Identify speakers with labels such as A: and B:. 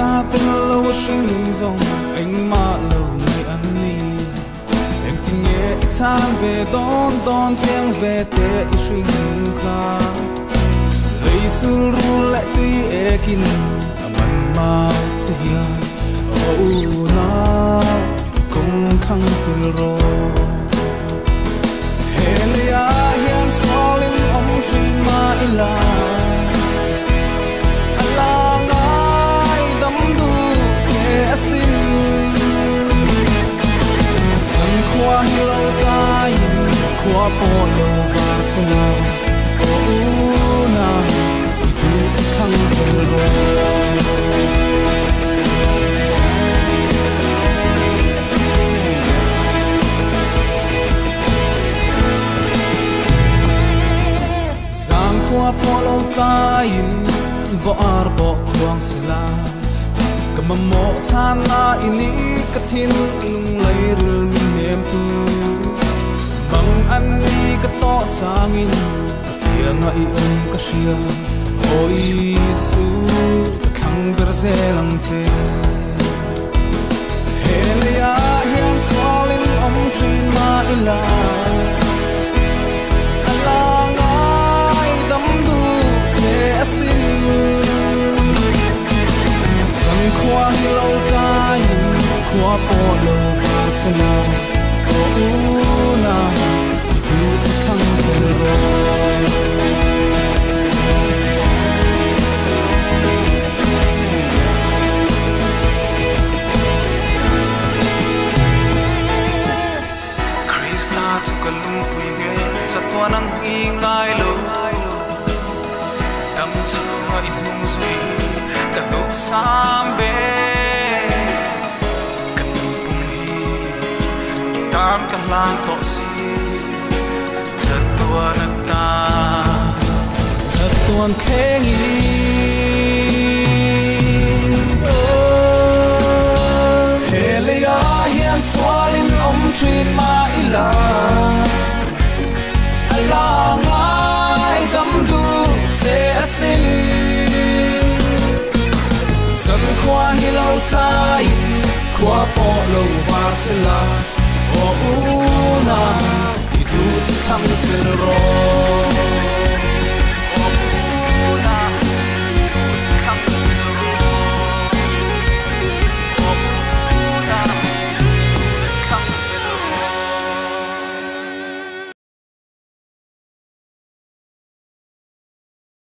A: Krista tel lo hring zong engmah lo mai an ni. Engtinge i chan ve don don chiang ve te i hring kha. Leisul rul le tui ekin aman ma che hian o u na kong thang fil ro. Helia hian solin om thin ma ila ala ngai dam du che asin. San khua hi lo tain khua po lo var sela o u na i du chi thang fel ro. Zang khua po lo tain bo ar bo khuang sela ka mo chan na ini ka thin lung lei ril min nem tu. Mang an ni ka to changin ka khianga i om ka hria o Isu ka thlang ber zelang che. Helia hian solin om thin ma ila ala ngai dam du che asin. San khua hi lo tain khua po lo var sela o u na i du chi thang fel ro.
B: Krista chu ka lung pui nge chatuan ang hing ngai lo dam chunga i hnung zui ka du sam be ka tum pum hi tan ka lang to si chatuan ta
A: chatuan thleng i Helia hian swalin om thin ma ila ala ngai dam du che asin. San khua hi lo tain khua po lo var sela o u na i du chi thang fel ro.